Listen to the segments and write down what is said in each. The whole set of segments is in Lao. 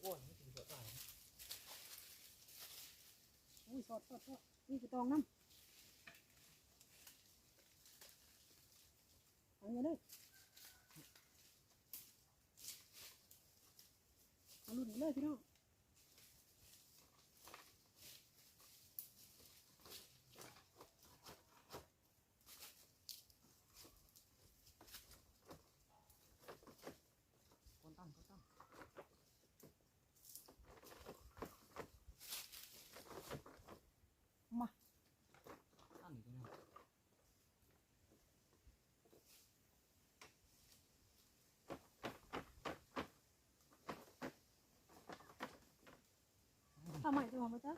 ໂອ້ຍ ມັນກິນເກືອບຕາຍ. ໂອ້ຍ ສອດ ສອດ ສອດ ມີປາຕອງນຳ. ເອົາເລີຍ ມາລຸ້ນເລີຍພີ່ນ້ອງ. ກວນຕັ້ງ ກວນຕັ້ງ ມາ ອັນນີ້ ທຳໄມຈະມາບໍ່ຈັກ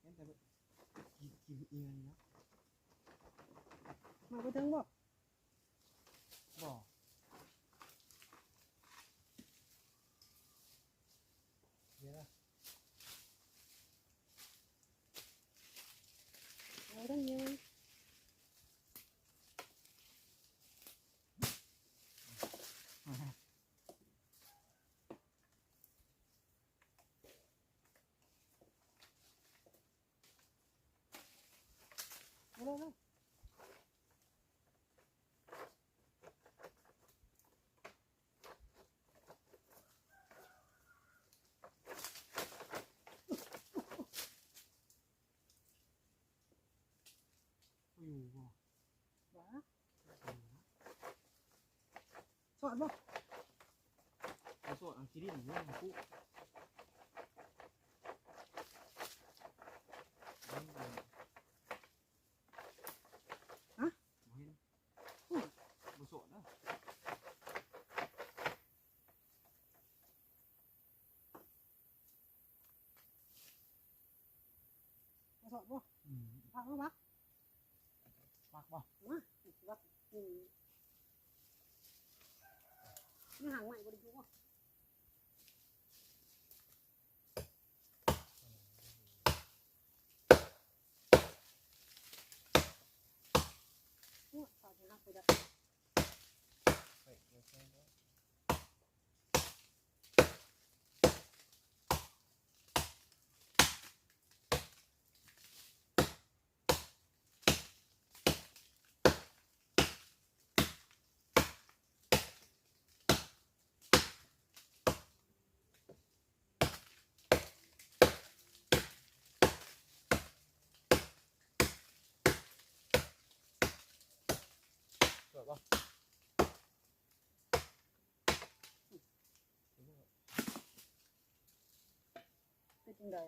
ເຫັນແຕ່ ກິນ ກິນອີ່ຫຍັງນະ ມາບໍ່ເຖິງບໍ່? ບໍ່ ດຽວນະ ເອົາທັງນີ້ ເອົາເລີຍ ເອົາເລີຍ ຢູ່ບໍ່? ຫວາ? ສອດບໍ່? ບໍ່ສອດ ອັນຂີ້ດິນຢູ່ຫັ້ນ ຮະ? ບໍ່ເຫັນ ບໍ່ສອດນະ. ມາສອດບໍ່? ອືມ ພັກມາ ພັກ ພັກບໍ່? ມາ ພັກ ອືມ ມີຫາງໃໝ່ບໍ່ໄດ້ຢູ່ບໍ່? ໂອ້ຍ ເສົາຊິຫັກໄປແລ້ວ. ເປັນຈັ່ງໃດ?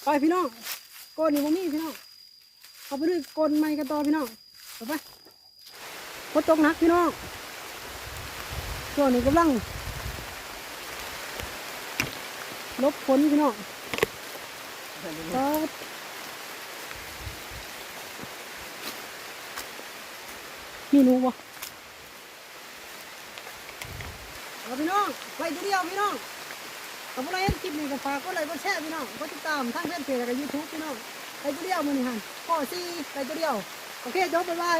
ໄປພີ່ນ້ອງ ກ້ອນນີ້ບໍ່ມີພີ່ນ້ອງ ເຮົາໄປລຸຍກ້ອນໃໝ່ກັນຕໍ່ພີ່ນ້ອງ ໄປ ໄປ ຝົນຕົກໜັກພີ່ນ້ອງ ຊ່ວງນີ້ກຳລັງຫຼົບຝົນພີ່ນ້ອງ ປາດ ມີໜູບໍ່? ເອົາພີ່ນ້ອງ ໄດ້ຕົວດຽວພີ່ນ້ອງ ຖ້າຜູ້ໃດເຫັນຄລິບນີ້ກໍຝາກກົດໄລກົດແຊພີ່ນ້ອງ ກົດຕິດຕາມທາງແຟນເພຈ ແລ້ວກໍຢູທູບພີ່ນ້ອງ ໄດ້ຕົວດຽວມື້ນີ້ຫັ້ນ ພໍສີ່ ໄດ້ຕົວດຽວ ໂອເຄ ຈົບ ບາຍບາຍ.